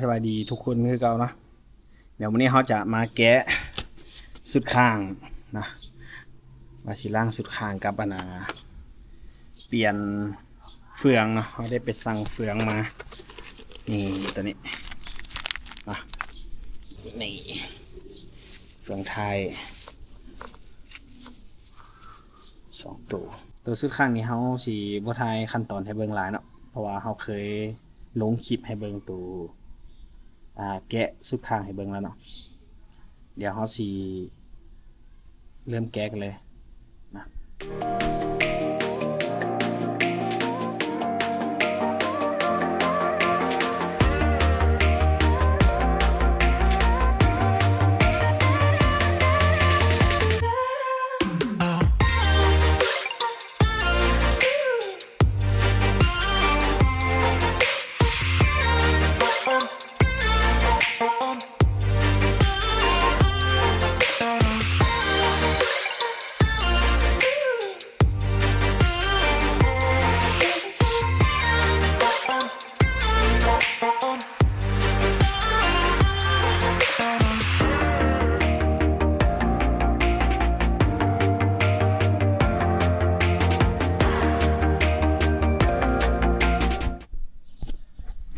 ສະບາຍດີທຸກຄົນຄືເກົ່າເນາະ. ດຽວມື້ນີ້ເຮົາຈະມາແກະຊຸດຂ້າງນະ ວ່າຊິລ້າງຊຸດຂ້າງກັບອັນນ່າ ປ່ຽນເຟືອງເນາະ. ເຮົາໄດ້ໄປສັ່ງເຟືອງມາ ນີ້ ໂຕນີ້ນະ ນີ້ ເຟືອງທ້າຍສອງໂຕ. ໂຕຊຸດຂ້າງນີ້ເຮົາຊິບໍ່ຖ່າຍຂັ້ນຕອນໃຫ້ເບິ່ງຫຼາຍເນາະ ເພາະວ່າເຮົາເຄີຍລົງຄລິບໃຫ້ເບິ່ງໂຕ ອ່າ ແກະຊຸດຂ້າງໃຫ້ເບິ່ງແລ້ວເນາະ. ດຽວເຮົາຊິເລີ່ມແກະກັນເລີຍນະ.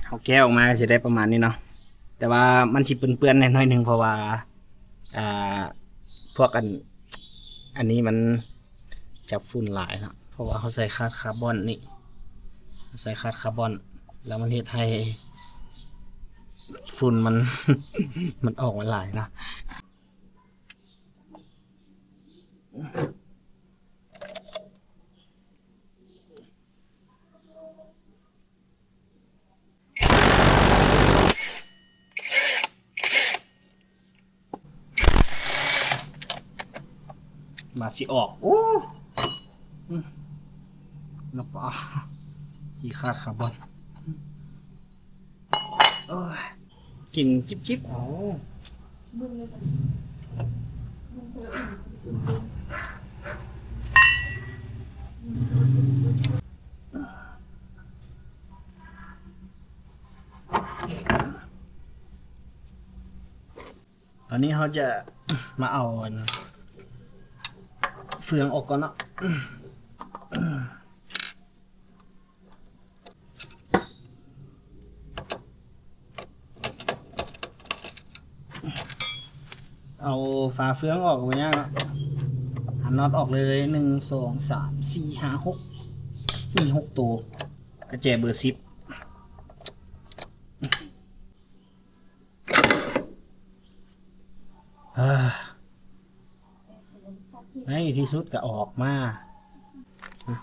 ເຮົາແກະອອກມາກໍຊິໄດ້ປະມານນີ້ເນາະ ແຕ່ວ່າມັນຊິເປື້ອນໆແດ່ໜ້ອຍໜຶ່ງ ເພາະວ່າ ອ່າ ພວກອັນ ອັນນີ້ມັນຈັບຝຸ່ນຫຼາຍເນາະ ເພາະວ່າເຮົາໃສ່ຄາດຄາບອນນີ້ ເຮົາໃສ່ຄາດຄາບອນ ແລ້ວມັນເຮັດໃຫ້ຝຸ່ນມັນ ມັນອອກມາຫຼາຍເນາະ. ບາດຊິອອກ ໂອ້ ອືມ ນະປາ ຂີ້ຄາດຄາບອນ. ໂອ້ຍ ກິນຈິບໆ ເອົາ. ຕອນນີ້ເຮົາຈະມາເອົາອັນເຟືອງອອກກ່ອນເນາະ. ເອົາຝາເຟືອງອອກບໍ່ຍາກເນາະ ຫານັອດອອກເລີຍ. ໜຶ່ງ ສອງ ສາມ ສີ່ ຫ້າ ຫົກ ມີຫົກໂຕ ກະແຈເບີສິບ. ໃນທີ່ສຸດກໍອອກມາ.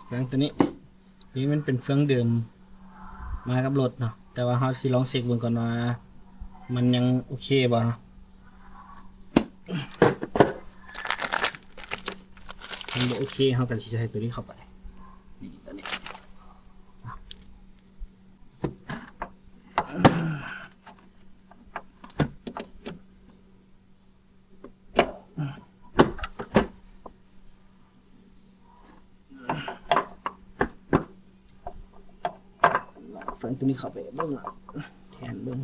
ເຟືອງໂຕນີ້ ນີ້ມັນເປັນເຟືອງເດີມມາກັບລົດເນາະ ແຕ່ວ່າເຮົາຊິລອງເຊັກເບິ່ງກ່ອນວ່າມັນຍັງໂອເຄບໍ່ເນາະ. ຄັນບໍ່ໂອເຄ ເຮົາກໍຊິໃສ່ໂຕນີ້ເຂົ້າໄປ ນີ້ ໂຕນີ້. ເຟືອງໂຕນີ້ເຂົ້າໄປເບິ່ງ ແທນເບິ່ງ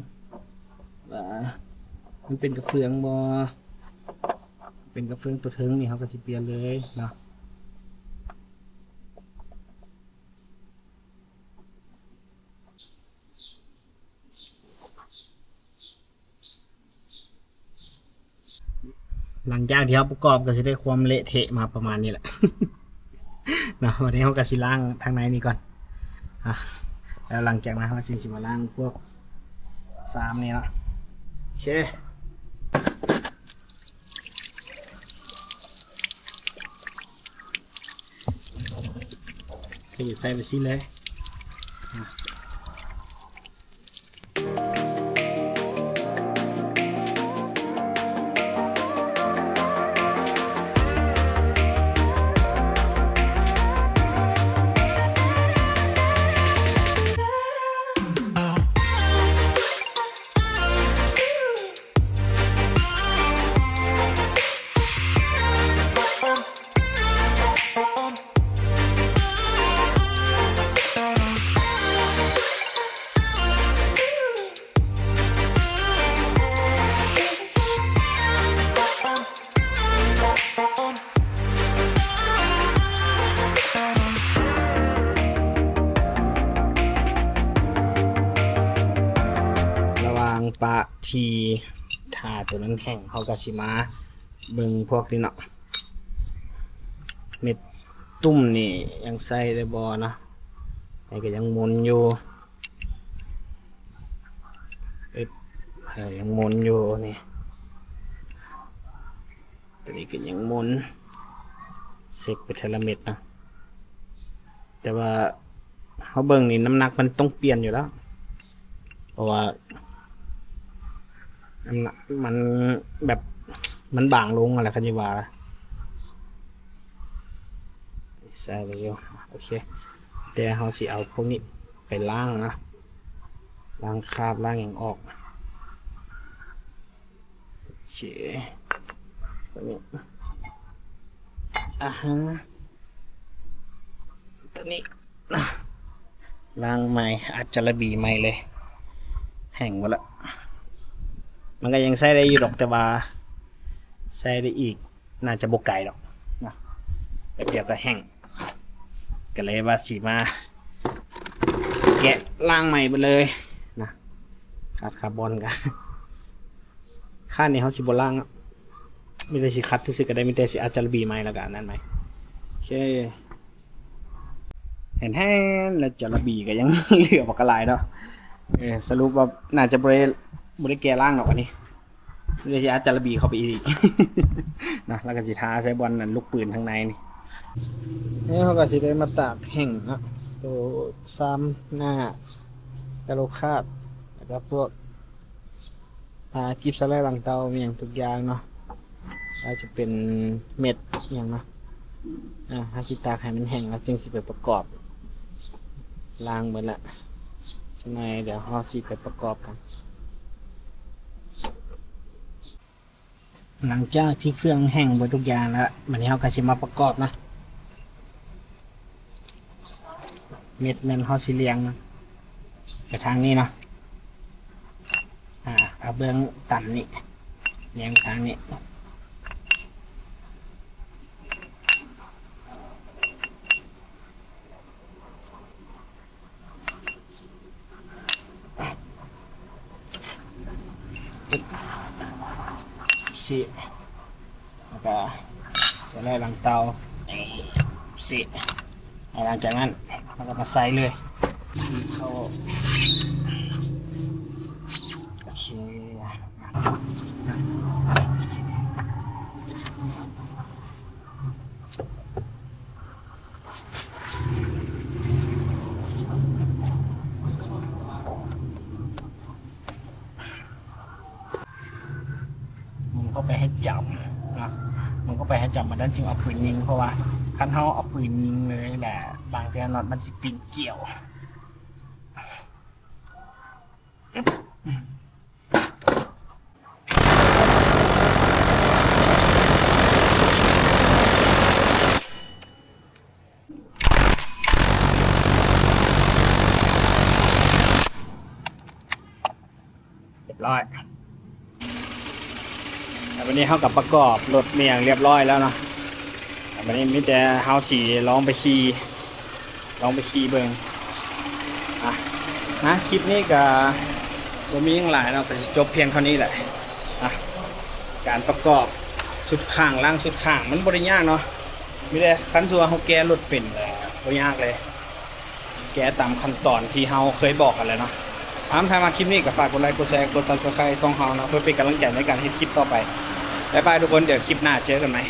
ວ່າມັນເປັນກະເຟືອງບໍ່. ເປັນກະເຟືອງໂຕເທິງນີ້ ເຮົາກໍຊິປ່ຽນເລີຍເນາະ. ຫຼັງຈາກທີ່ເຮົາປະກອບກໍຊິໄດ້ຄວາມເລະເທະມາປະມານນີ້ແຫຼະເນາະ. ວັນນີ້ເຮົາກໍຊິລ້າງທາງໃນນີ້ກ່ອນ ອາ ແລ້ວຫຼັງຈາກນັ້ນເຮົາຈຶ່ງຊິມາລ້າງພວກຊາມນີ້ເນາະ. ໂອເຄ. ໃສ່ ໃສ່ໄປຊີ້ເລີຍ. ໂຕນັ້ນແຫ້ງ ເຮົາກໍຊິມາເບິ່ງພວກນີ້ເນາະ ເມັດຕຸ້ມນີ້ຍັງໃຊ້ໄດ້ບໍ່ເນາະ ນີ້ກໍຍັງໝຸນຢູ່ ເອີ ຍັງໝຸນຢູ່ນີ້ ໂຕນີ້ກໍຍັງໝຸນ ເຊັກໄປເທື່ອລະເມັດນະ ແຕ່ວ່າເຮົາເບິ່ງນີ້ ນ້ຳໜັກມັນຕ້ອງປ່ຽນຢູ່ແລ້ວ ເພາະວ່າ ນ້ຳໜັກມັນແບບ ມັນບາງລົງຫັ້ນແຫຼະ ຄັນຊິວ່າ ໃສ່ໄດ້ຢູ່ ໂອເຄ ແຕ່ເຮົາຊິເອົາພວກນີ້ໄປລ້າງນະ ລ້າງຄາບລ້າງຫຍັງອອກ. ໂອເຄ ຕົວນີ້ ອາຮະ ຕົວນີ້ ລ້າງໃໝ່ ອັດຈາລະບີໃໝ່ເລີຍ ແຫ້ງໝົດລະ ມັນກໍຍັງໃຊ້ໄດ້ຢູ່ດອກ ແຕ່ວ່າໃຊ້ໄດ້ອີກ ໜ້າຈະບໍ່ໄກດອກນະ ແປັບດຽວກໍແຫ້ງ ກໍເລີຍວ່າຊິມາແກະລ້າງໃໝ່ເບິດເລີຍນະ ຄາດຄາບອນກໍ ຄາດນີ້ເຮົາຊິບໍ່ລ້າງເນາະ ມີແຕ່ຊິຂັດຊື່ໆກໍໄດ້ ມີແຕ່ຊິອັດຈາລະບີໃໝ່ ແລ້ວກໍອັນນັ້ນໃໝ່ ໂອເຄ ແຫ້ງໆ ແລ້ວຈາລະບີກໍຍັງເຫຼືອບັກຫຼາຍເນາະ ເອີ ສະຫຼຸບວ່າໜ້າຈະບໍ່ໄດ້ ບໍ່ໄດ້ແກະລ້າງດອກອັນນີ້ ເລີຍຊິອັດຈາລະບີເຂົ້າໄປອີກນະ ແລ້ວກໍຊິທາໃສ່ບ່ອນອັນລູກປືນທາງໃນນີ້ ແລ້ວເຮົາກໍຊິໄດ້ມາຕາກແຫ້ງເນາະ ໂຕຊາມໜ້າ ກະໂຫຼຄາດ ແລ້ວກໍພວກ ອ່າ ກິບສະໄລຫຼັງເຕົາ ມີຫຍັງທຸກຢ່າງເນາະ ອາດຈະເປັນເມັດຫຍັງເນາະ ອ່າ ເຮົາຊິຕາກໃຫ້ມັນແຫ້ງ ແລ້ວຈຶ່ງຊິໄປປະກອບ ລ້າງເບິດລະ ຈັກໜ່ອຍດຽວເຮົາຊິໄປປະກອບກັນ ຫຼັງຈາກທີ່ເຄື່ອງແຫ້ງເບິດທຸກຢ່າງແລ້ວ ບາດນີ້ເຮົາກໍຊິມາປະກອບນະ ເມັດແມ່ນເຮົາຊິລຽງໄປທາງນີ້ເນາະ ອາ ເອົາເບື້ອງຕັນນີ້ລຽງໄປທາງນີ້ ຊິ ແລ້ວກໍໃສ່ໄດ້ຫຼັງເຕົາ ຊິ ແລ້ວຫຼັງຈາກນັ້ນເຮົາກໍມາໃສ່ເລີຍ ເຂົ້າ ໂອເຄ. ໝູນເຂົ້າໄປໃຫ້ຈ້ຳນະ ໝູນເຂົ້າໄປໃຫ້ຈ້ຳ ບາດນັ້ນຈຶ່ງເອົາປືນຍິງ ເພາະວ່າຄັນເຮົາເອົາປືນຍິງເລີຍແຫຼະ ບາງເທື່ອນັອດມັນຊິປິ່ນກ່ຽວ. ຮຽບຮ້ອຍ ແລ້ວບັດນີ້ເຮົາກໍປະກອບລົດແມ່ນຫຍັງຮຽບຮ້ອຍແລ້ວເນາະ ແລ້ວບັດນີ້ມີແຕ່ເຮົາຊິລອງໄປຂີ່ ລອງໄປຂີ່ເບິ່ງ ອ່ະ ນະ ຄລິບນີ້ກໍບໍ່ມີຫຍັງຫຼາຍເນາະ ກໍຊິຈົບພຽງເທົ່ານີ້ແຫຼະ ອ່ະ ການປະກອບຊຸດຂ້າງ ລ້າງຊຸດຂ້າງ ມັນບໍ່ໄດ້ຍາກເນາະ ມີແຕ່ຄັນສົມມຸດວ່າເຮົາແກ້ລົດເປັນແລ້ວ ບໍ່ຍາກເລີຍ ແກ້ຕາມຂັ້ນຕອນທີ່ເຮົາເຄີຍບອກກັນແຫຼະເນາະ ຖ້າມັກຄລິບນີ້ກໍຝາກກົດໄລ ກົດແຊ ກົດ Subscribe ຊ່ອງເຮົາເນາະ ເພື່ອເປັນກຳລັງໃຈນການເຮັດຄລິບຕໍ່ໄປ ບາຍບາຍທຸກຄົນ ດຽວຄລິບໜ້າເຈີກັນໃໝ່.